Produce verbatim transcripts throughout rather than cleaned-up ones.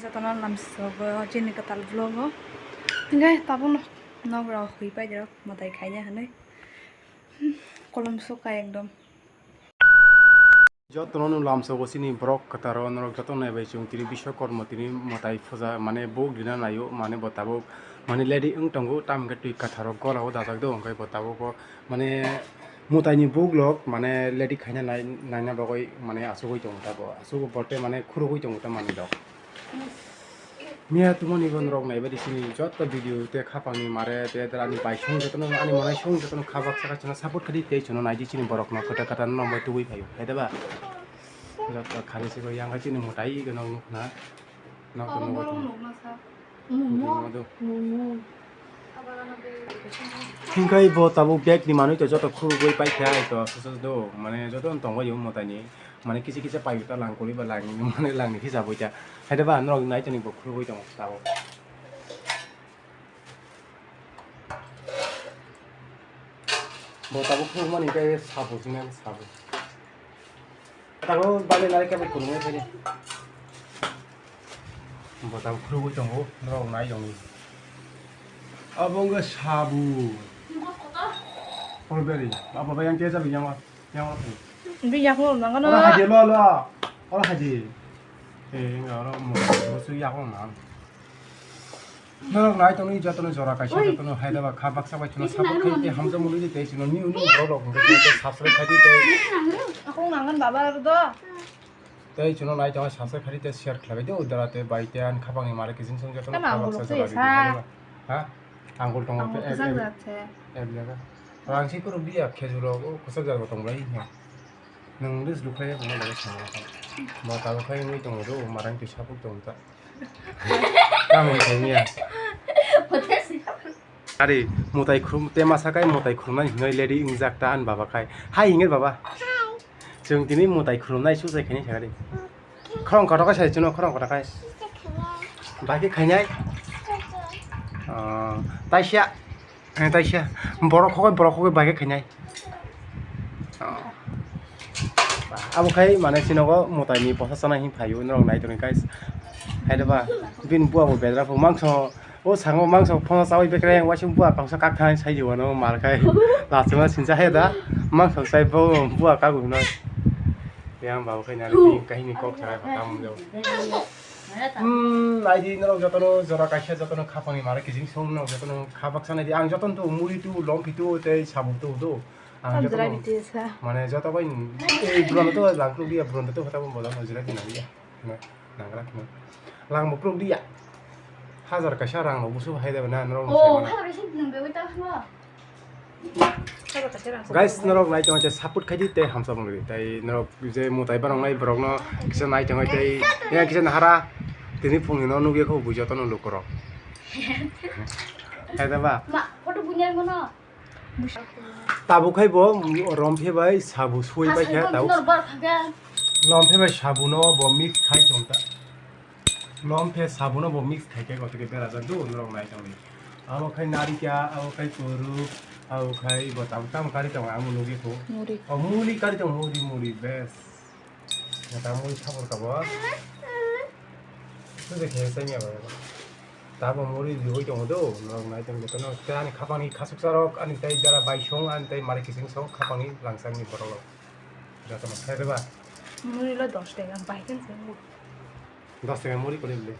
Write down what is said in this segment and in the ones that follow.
Jotono lamsogo chini kwtal vlog o. Hinkhe tabukno nok rok hwi pai rok mwtai khaina hinwi. Kolom suka ekdom. Jotono no lamsogo chini borok kwtaro norok jotono naibai chwng tini Biswakorma tini mwtai puja mane buk dina naio mane bo tabuk mane lady wng tongo tamo khe twi kwtharo gola o dajak do hwnkhe bo tabuk o mane mwtai ni buk lok mane lady khaina nai naina bagwi mane achugwi tongo ta bo asugwi bote mane khurugwi tongo ta manwi rok. Miya tumoni bo norok naibai di chini joto video te khapang ni mare te ani bai song jotono ani monai song jotono kha baksa kha chwngno support khadi tei chwngno naidi chini borok no kwtal kwtal no bai tubui phaio hai da ba joto khali se yang chini mwtai gano nukna nok to nugo chwng. Momo. Hingkai bo tabuk bag ni manwi to joto khurugwi paikha to sosok do mane joto tongbai yo mwtai ni. Mane kisa kisa paio ta lang kori ba lang mane lang ni kisa boi ta. Hai da ba norok nai toni bo khurui tongo tabuk. Bo tabuk khurui mani khe sabo sini sabo. Tabuk bale nai khe bai khurui thani. Bo tabuk khurui tongo norok nai toni. Abo wngkha sabo. Strawberry. Abo bai yang khe jabi yang. Yang oro phai. Bini yakung rok nang gana. Oro haji lo lo. Oro haji. Eh, enggak oro mo mo su yakung nang. Norok nai tongni jotono jora kaisa jotono hai daba kha baksa bai tongno support khai te hamjak muli te tei sino new new borok rok hingke te subscribe khai te tei. Yakung nang gana baba aro do. Tei chwngno nai tongo subscribe khai di tei share khlai di udara tei bai tei ani khapangni mare kiching song jotono kha baksa jora di. Ha? Angul tongo tei ek jaga. Rang si kuruk dia khejur rok kwchak jaga tong lai. Nwng ris dukhlai ya tongma jaga sama. Mo tabo khai nui tongo do marang twi sapuk tong ta. Tamo khai miya. Ari mutai khrum te masa kai mutai khrum nai hinoi lady ingjak ta an baba khai. Hai hinge baba. Chwng tini mwtai khulumnai suchai khainai sakha di. Khorang kotor khe sai chwngno khorang kotor khai. Bai khe khainai. Ah, taisa. Eh, taisa. Borok khogoi borok khogoi bai khe khainai. Ah. Abo khai mane sinogo mwtai ni bwsa chana hin phaio norok nai tongni guys. Hai da ba bin buwa bo bedra phung mangso. O sango mangso phano chawi bekreng waising buwa kangsa kakthang sai jiwano malkhai lachima sinsa he da mangso sai bo buwa kagu hino yang babo khai nari kahini kok sarai phatam jo. Hmm, naidi norok jotono jora kaisa jotono khapangni mare kijing song norok jotono khabak sanai di ang jotono to muri tu lompi tu tei sabuk tu do ang jotono mane joto bai ei buran to langklu dia buran to khatam bola jirai di nang dia. Nangra kheno. Lang bo krok dia. Hajar kaisa rang rok busu hai da na norok. Oh, hajar kaisa nang bewi ta khno. Guys, norok nai tong support khai di tei hamsa bang di. Tai norok je mutai barong nai borok no kisa nai tong tei ya kisa nahara tini phung ni no nugya kho bujo tono lukorok. Hai da ba. Ma, photo bunyar mono. Tabuk khai bo romphe bai sabu suwi pai kha tabuk. Romphe bai sabu no bo mix khai tong ta. Romphe sabu no bo mix khai khe koto khe bera jak du norok nai tong. Abo khai narikya, abo khai kuru, abo khai bo tabuk tamo kari tong ang nugwi kho. Muri. O muri kari tong muri muri bes. Neta mui sabor kabo. Tuje khe sanya ba. Tabo muri riwi tongo do, norok nai tong jotono. Te ani khapangni khasuksa rok, ani tai dara bai song, ani tai mari kising song, khapangni langsani borok rok. Jotono khe reba. Muri lo dos taka, bai khe song. Dos taka muri kore bile.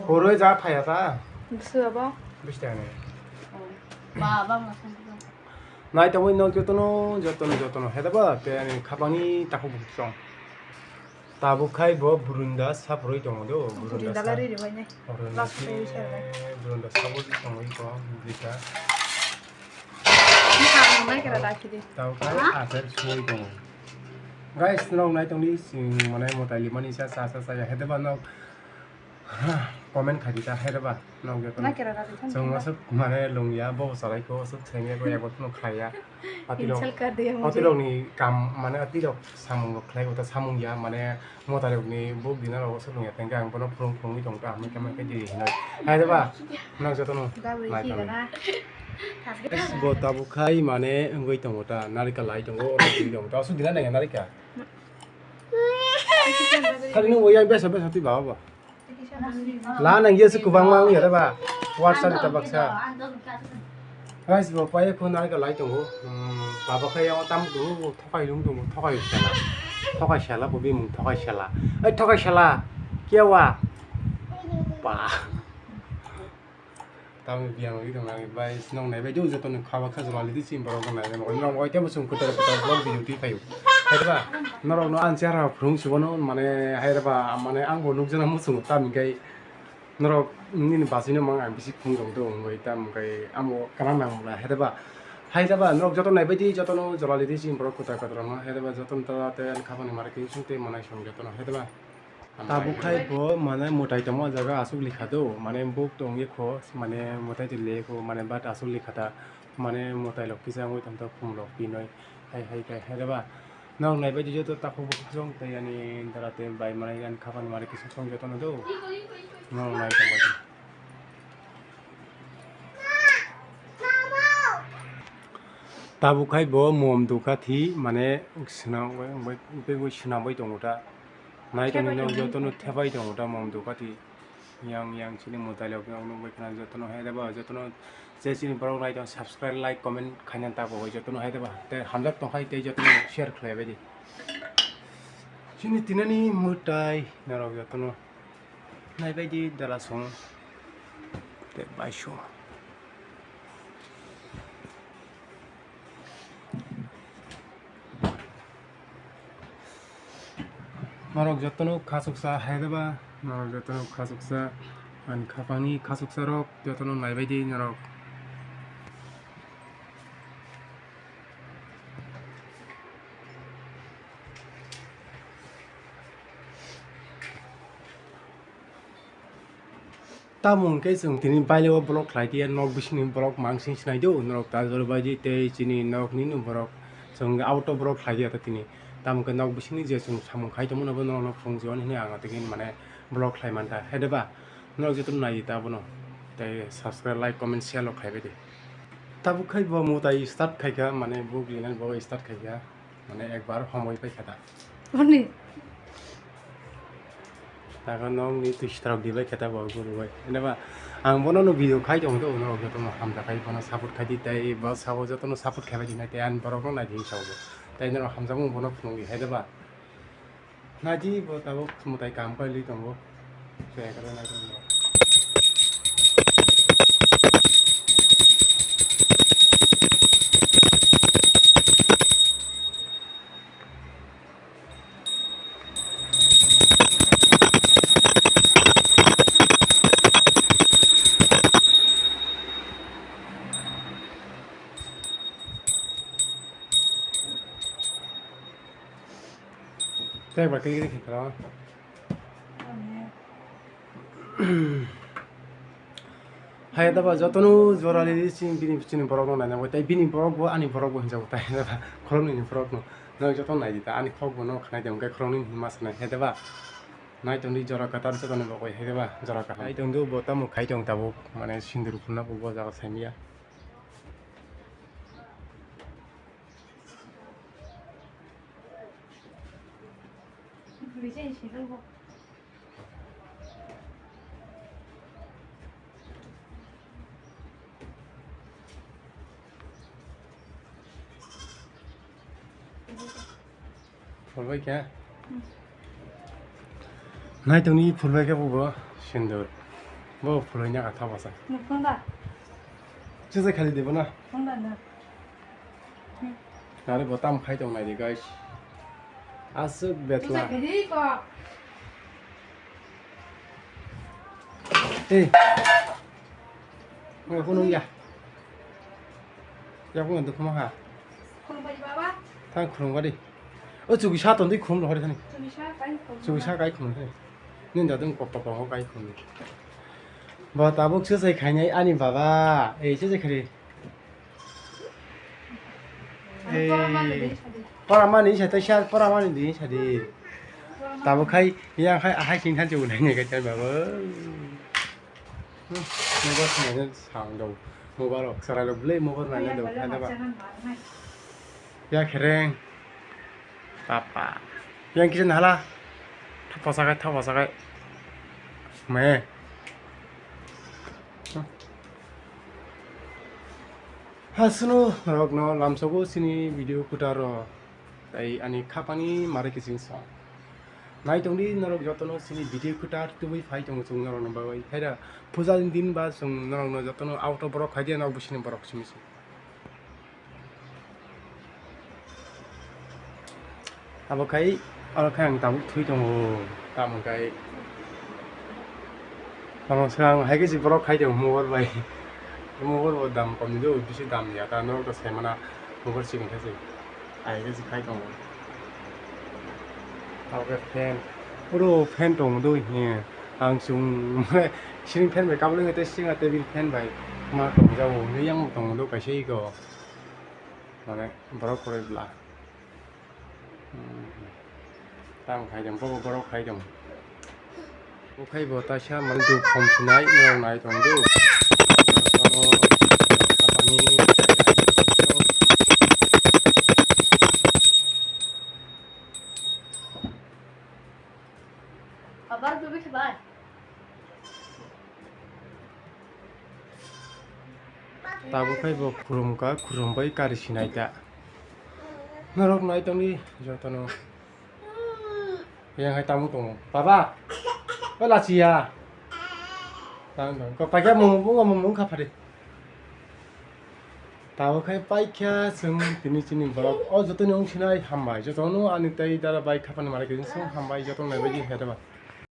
Koroi ja phaya ta. Bisu abo. Bis taka ni. Ba, ba, ma song. Nai tongwi nok jotono, jotono, jotono. Heda ba, te ani khapangni takhuk bukhuk song. Tabuk khai bo burunda saproi tongo do, burunda sa-, burunda sabo tongwi ko, burunda. Tabuk khai ater soi tongo. Guys, nok nai tongdi, sing mane mwtai limani sa, sa, sa, sa, ya, hede ba nok. Comment khai di ta hai reba, nong joto. Chwng aswk mane lungya, bo salai ko aswk sengya ko ebo phano khaya. Insult kar diya mujhe. Atirok ni kam mane atirok samung rok khlai ko ta samung ya mane mwtai rok ni buk dina rok aswk lungya tengka ang bono phurung phurungwi tong ta hamya khe mai khe di hinoi. Hai reba, nong joto no. Nai tong. Bo tabuk khai mane wngwi tongo ta narikal lai tongo oro twi tongo ta aswk dina nai narikal. Khali nung bo yang besa besa twi baba ba. La nang ye se kubang mang ya ba. WhatsApp ta baksa. Guys, bo paye khun ai ka lai tongo. Hmm, baba khe yang tam du thokai lung tongo, thokai sala. Thokai sala bo bimung thokai sala. Ai thokai sala. Kiya wa? Ba. Tamo biyang wi tong nang bai, nong nai bai, joto ni kha ba kha jora lidi sim borok nai bai, nong bai tamo sung kotor kotor vlog video twi phaio. Hai ba, norok no ang chara phung subo no, mane hai ba, mane ang bo nuk jana muchung tam kai norok nini basui no mang ang bisi phung rok do bai tam kai amo kana nang la hai ba. Hai ba norok joto nai bai di, joto no jora lidi sim borok kotor kotor no hai ba, joto no ta te kha bani mara kin sung te manai song joto no hai ba. Tabuk khai bo mane mwtai tongma jaga aswk likha do, mane buk tong ye kho, mane mwtai twi le kho, mane bat aswk likha ta, mane mwtai lok kisa wngwi tong ta, khum lok pinoi, hai, hai, kai, hai, reba. Nang nai bai di joto takhuk bukhuk song, tei ani dara tei bai manai ani khapang mari kisa song joto no do. Nang nai tong bai. Tabuk khai bo mom dukha thi, mane swnam bai, bai, bai swnam bai tongo ta. Nai tongwi nok jotono thepai tongo ta mom dukha thi. Yang, yang chini mwtai lok nok nukbai khna jotono hai deba, jotono je chini borok nai tong subscribe, like, comment khaina ta bo jotono hai deba. Te hamjak tong khai te jotono share khlai bai di. Chini tinani mwtai norok jotono nai bai di dala song. Te bai song. Norok jotono khasuksa hai deba, norok jotono khasuksa, ani khapangni khasuksa rok jotono naibaidi norok. Tamo hwnkhe chwng tini bailego vlog khlai tiya, nok bisingni vlog mansing sinai do, norok ta jora bai di tei chini nok nini borok chwng auto vlog khlai tiya ta tini. Tamo hwnkhe nok bisingni je chwng samung khai tongmani abo norokno phunukjagoni hinwi ang tini mane vlog khlai mankha. Hai de ba? Norok jotono nai di ta abono. Tei subscribe, like, comment, share rok khlai bai di. Tabuk khai bo mwtai start khaikha, mane buk rinani bo start khaikha. Mane ekbar homoi pai kha ta. Oni. Taga nong ni twi sitrok di bai khe ta bo guru bai. Ene ba ang bono no video khai tong do, no joto no hamja khai bono support khai di tei bo sabo joto no support khai bai di nai tei ani borok no nai di sabo. Tei no hamja mung bono phunuk di hai de ba. Nai di bo tabuk mwtai kam kai li tongo. Tei ekara nai tongo. Tei ba kiri kiri kiri. Hai da ba jotono jora li chini bini chini borok no naina bai tei bini borok bo ani borok bo hinjago tai da ba khoroknwi ni borok no nang joto nai di ta ani khok bo no khnai de hwnkhe khoroknwi ni hwnma sanai hai da ba nai tongdi jora kwtal jotono bo hai da ba jora kwtal nai tongdi bo tamo khai tong tabuk mane sindur phunna bo bo jaga saimya. Phulbai khe? Nai tongni phulbai khe bubo sindur. Bo phulai nya kha basa. Nukhung da? Chujai khali debo na? Nukhung da na? Nare bo tam khai tong nai di guys. Aswk betla. Chujai khali ko. Eh. Ngai kunung ya. Yakung ang dukuma ha. Khulumbai baba. Thang khulumba di. O chugi sa ton di khulum rohori khani. Chugi sa kai khulum. Chugi sa kai khulum khani. Nin da dum kok kok kok kai khulum. Ba tabuk se sai khainai ani baba. Ei se sai khari. Ei. Pora mani sa ta sha pora mani di sa di. Tabuk khai yang khai ahai sing than chugu nai nai kai baba. Mobile khnaina sang dong. Mobile rok chwrai rok bwlai mobile naina dong, naina ba. Ya khereng. Papa. Yang kisa nahala. Thapa sakai, thapa sakai. Me. Hasuno rokno lamsogo sini video kutaro. Ai ani khapani mare kising sa. Nai tongdi norok jotono sini video kutar tubui phai tongo chwng norokno bagwi. Phaida puja ni din ba chwng norokno jotono auto borok khaidi norok busini borok simi se. Abo khai, abo khai ang tabuk thui tongo, tamo khai. Tamo swkang hai khe si borok khai tongo mobile bai. Mobile bo dam kom ni do, bisi dam ya ta, norok to sai mana mobile sikon khe se. Hai khe si khai tongo. Abo khe fan, puro fan tongo do he. Ang chwng ceiling fan bai kabulwi tei singa table fan bai ma tongjago, hinwi yang tongo do kaisa ego. Mane borok kwrwi bla. Hmm. Tamo khai tong, bobo borok khai tong. Ukhai bo taisa mane duk khom sinai, norok nai tong do. Jotono khatani. Abar bebe khe bai. Tabuk khai bo khulum kha, khulum bai kari sinai ta. Norok nai tongdi jotono. Yang hai tamo tongo. Baba. O lachiya. Tang tong. Ko paikha mung mung mung kha phari. Tabuk khai paikha chwng tini chini borok. O jotoni wng sinai hambai. Jotono ani tei dada bai khapani mare khe chwng hambai jotono nai bai di hete ba.